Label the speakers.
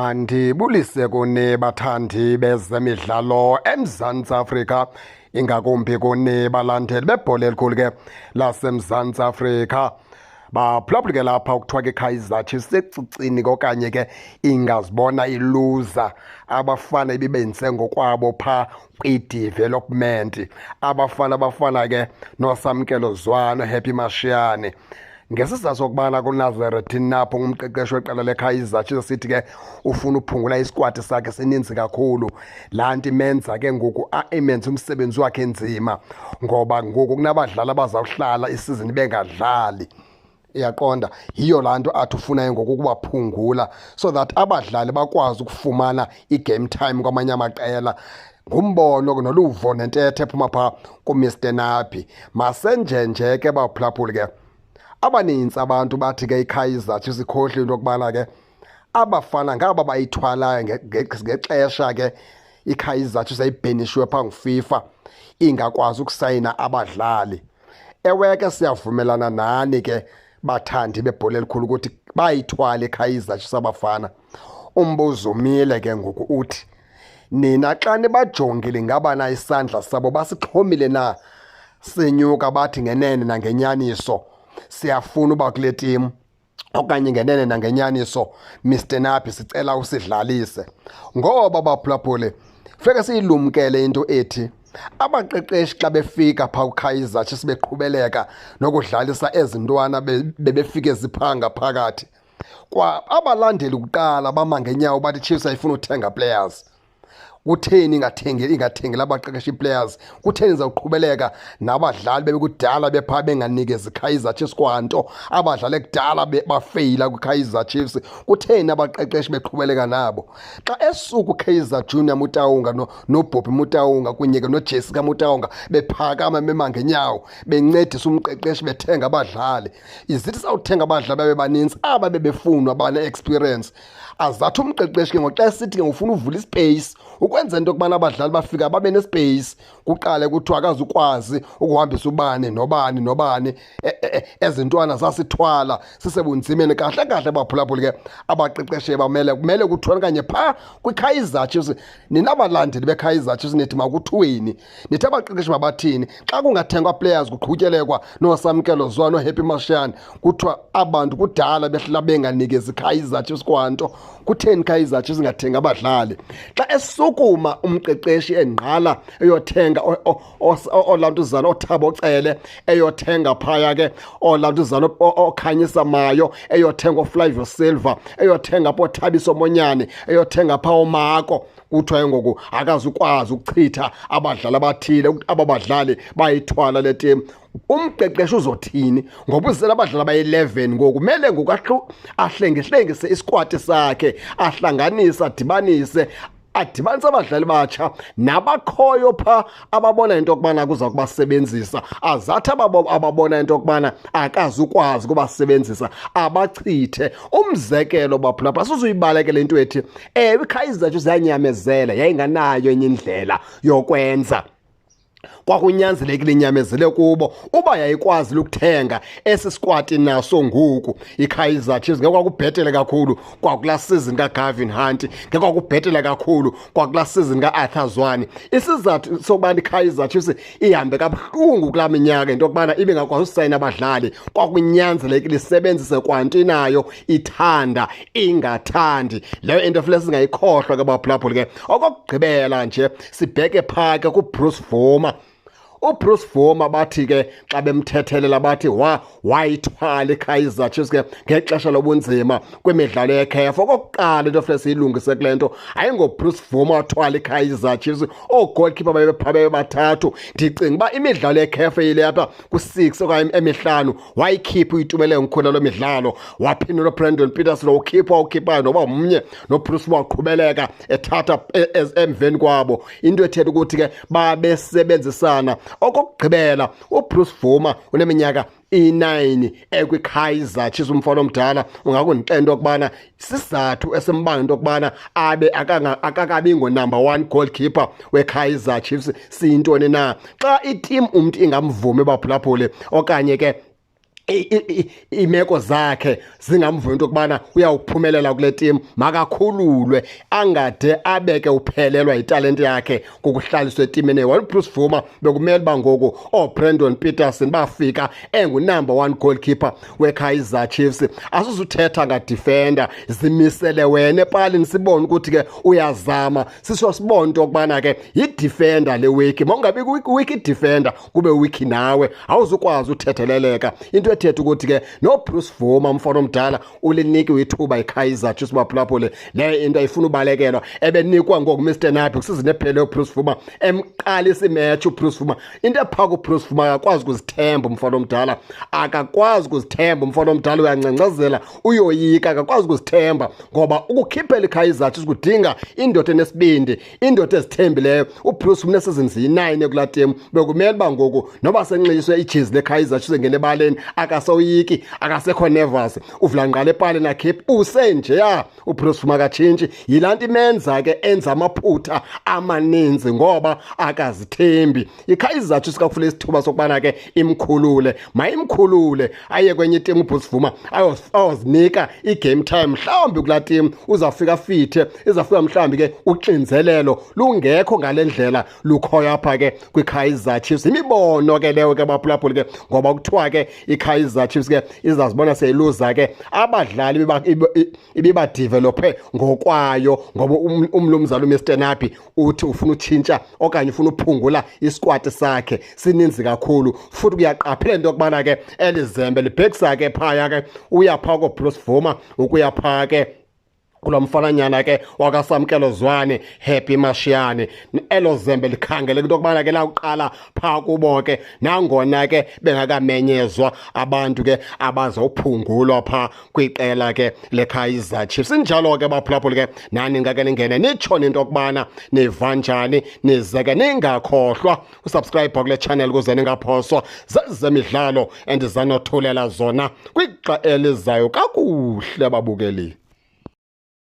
Speaker 1: Mandibulise kuni bathandi bezemidlalo eMzantsi Afrika, ingakumbi kuni balandeli bebhola elikhulu ke laseMzantsi Afrika. Baphulaphuli ke lapha kuthiwa ke Kaizer Chiefs secicini okanye ke ingazibona iluza abafana ibibenze ngokwabo pha kwi-development. Abafana abafana ke noSamkelo Zwane, Happy Mashiane. Ngesizathu sokubana kuNazarethin Napho ngumqeqeshi weqela leKaizer Chiefs sithi ke ufuna uphungula isikwati sakhe sininzi kakhulu. Laa nto imenza ke ngoku imenza umsebenzi wakhe nzima ngoba ngoku kunabadlali abazawuhlala isizini bengadlali. Iyaqonda, yiyo laa nto athi ufuna ngoku ukubaphungula so that abadlali bakwazi ukufumana i-game time kwamanye amaqela. Ngumbono noluvo nentetho ephuma phaa kuMr Nabi. Masenjenje ke baphulaphuli ke, abanintsi abantu bathi ke iKaizer Chiefs ikhohlwe into yokubana ke abafana ngaba bayithwalayo ngexesha ke iKaizer Chiefs yayibhenishiwe phaa nguFIFA ingakwazi ukusayina abadlali. Ewe ke siyavumelana nani ke bathandi bebhola elikhulu ukuthi bayithwale iKaizer Chiefs abafana. Umbuzo umile ke ngoku uthi nina xa nibajongile ngaba na isandla sabo basixhomile na senyuka bathi ngenene nangenyaniso siyafuna uba kule timu, okanye ngenene nangenyaniso Mr Nabi sicela usidlalise. Ngoba baphulaphuli funeka siyilumkele into ethi abaqeqeshi xa befika phaa kuKaizer Chiefs beqhubeleka nokudlalisa ezi ntwana bebefike ziphanga phakathi kwa abalandeli kuqala bama ngenyawo bathi Chiefs ayifuna uthenga players. Kutheni ingathengeli abaqeqeshi players? Kutheni izawuqhubeleka nabadlali bebekudala bephaa benganikezi Kaizer Chiefs kwanto, abadlali kudala bafeyila kwiKaizer Chiefs? Kutheni abaqeqeshi beqhubeleka nabo? Xa esuka uKaizer Junior Motaung noBobby Motaung kunye ke noJessica Motaung bephakama bema ngenyawo bencedisa umqeqeshi bethenga abadlali, izithi sawuthenga abadlali babe banintsi aba bebefunwa bane-experience. Azathi umqeqeshi ke ngoxa esithi ke ngofuna uvula ispace ukwenza into yokubana abadlali bafika babe nespace, kuqale kuthiwa akazukwazi ukuhambisa ubani nobani nobani, ezintwana zasithwala sisebunzimeni. Kahle kahle baphulaphuli ke abaqeqeshi bamele kumele kuthiwa okanye phaa kwiKaizer Chiefs, nina balandeli beKaizer Chiefs nithi makuthiweni, nithi abaqeqeshi mabathini xa kungathengwa players kuqhutyelekwa nooSamkelo Zwane nooHappy Mashiane, kuthiwa abantu kudala behlala benganikezi Kaizer Chiefs kwanto. Kutheni Kaizer Chiefs ingathengi abadlali? Xa esukuma umqeqeshi engqala eyothenga olantuzana oThabo Cele, eyothenga phaya ke olantuzana oKhanyisa Mayo, eyothenga oFlavio Silva, eyothenga pho Thabiso Monyane, eyothenga pha oMako, kuthiwa ngoku akazukwazi ukuchitha abadlali abathile, aba badlali bayithwala le team. Umqeqeshi uzothini? Ngoba uzele abadlali abayi-11 ngoku, kumele ngoku ahlengehlengise isikwati sakhe, ahlanganise, adibanise adibanise abadlali batsha nabakhoyo pha ababona into yokubana kuza kubasebenzisa, azathi ababona into yokubana akazukwazi kubasebenzisa abachithe. Umzekelo baphulapha asizuyibalekela into ethi ewe iKaizer Chiefs yanyamezela, yayinganayo enye indlela yokwenza, kwakunyanzelekile inyamezele kubo. Uba yayikwazi ukuthenga esi sikwati naso ngoku iKaizer Chiefs, ngeke kwakubhetele kakhulu kwakulaa season kaGavin Hunt, ngeke kwakubhetele kakhulu kwakulaa season ka-Arthur Zwane. Isizathu sokubana iKaizer Chiefs ihambe kabuhlungu kulaa minyaka into yokubana ibe ngakwazi usayina abadlali, kwakunyanzelekile isebenzise kwanto inayo, ithanda ingathandi. Leyo into funeka singayikhohlwa ke baphulaphuli ke. Okokugqibela nje sibheke phaa ke kuBruce Bvuma. uBruce Bvuma bathi ke xa bemthethelela bathi wayithwala iKaizer Chiefs ke ngexesha lobunzima kwimidlalo yeCAF. Okokuqala into funeka siyilungise kule nto, ayingoBruce Bvuma wathwala iKaizer Chiefs, oogoalkeeper babepha bebathathu. Ndicinga uba imidlalo yeCAF eyile apha ku-6 okanye emihlanu wayikhipha uYitumeleng Khune loo midlalo, waphinda noBrandon Petersen wawukhipha wawukhiphayo noba mnye, noBruce waqhubeleka ethatha emveni kwabo. Into ethetha ukuthi ke babesebenzisana. Okokugqibela uBruce Bvuma uneminyaka i-9 ekwiKaizer Chiefs, umfana omdala. Ungakundixela into yokubana sisizathu esimbanga into yokubana abe akakabi ngo-number 1 goalkeeper weKaizer Chiefs siyintoni na? Xa iteam umntu ingamvumi baphulaphule okanye ke Iimeko zakhe zingamvumi into yokubana uyawuphumelela kule timu, makakhululwe, angade abeke uphelelwa yitalente yakhe kukuhlaliswa etimini eyi-one. UBruce Bvuma bekumele uba ngoku ooBrandon Petersen bafika engunumber one goalkeeper weKaizer Chiefs. Asizuthetha ngadefender, zimisele wena epalini, sibone ukuthi ke uyazama, sisho sibone into yokubana ke yidefender le weak. Mawungabi weak defender, kube weak nawe, awuzukwazi uthetheleleka. Into ethetha ukuthi ke noBruce Bvuma, umfana omdala, ulinikiwe ithuba iKaizer Chiefs, baphulaphule. Leyo into ayifuna ubalekelwa. Ebenikwa ngoku Mr Nabi kwisizini ephele uBruce Bvuma, emqalisa imatch uBruce Bvuma. Into ephaka uBruce Bvuma, akakwazi ukuzithemba umfana omdala, akakwazi ukuzithemba umfana omdala, uyancancazela, uyoyika, akakwazi ukuzithemba, ngoba ukukhiphela iKaizer Chiefs kudinga indoda enesibindi, indoda ezithembileyo. UBruce Bvuma unesizini ziyi-9 kulaa timu, bekumele uba ngoku noba senxityiswe ijezi leKaizer Chiefs, engena ebaleni akasoyiki, akasekho nervous, uvula ngqala epalini akhiphe. Usenjeya uBruce Bvuma, akatshintshi. Yilaa nto imenza ke enza amaphutha amaninzi, ngoba akazithembi. IKaizer Chiefs kakufuna isithuba sokubana ke imkhulule, mayimkhulule aye kwenye itimu uBruce Bvuma, ayozinika i-game time. Mhlawumbi kulaa timu uzawufika fithe, izawufika mhlawumbi ke uxinzelelo lungekho ngale ndlela lukhoyo apha ke kwiKaizer Chiefs. Imibono ke leyo ke, baphulaphuli ke, ngoba kuthiwa ke iKaizer Chiefs ke izazibona seyiluza ke abadlali ibibadevelophe ngokwayo, ngoba umnumzana uMr Nabi uthi ufuna utshintsha okanye ufuna uphungula isikwati sakhe, sininzi kakhulu. Futhi kuyaqaphela into yokubana ke eli zembe libhekisa ke phaya ke, uya phaa koBruce Bvuma, ukuya phaa ke kulo mfananyana ke wakaSamkelo Zwane, Happy Mashiane. Elo zembe likhangele into yokubana ke lawuqala phaa kubo ke, nangona ke bengakamenyezwa abantu ke abazawuphungulwa phaa kwiqela ke leKaizer Chiefs. Injalo ke, baphulaphuli ke, nani ngake ningene nitsho into yokubana niva njani, nize ke ningakhohlwa usubscribe kule channel ukuze ningaphoswa zezemidlalo endizanothulela zona kwixa elizayo. Kakuhle, babukeli.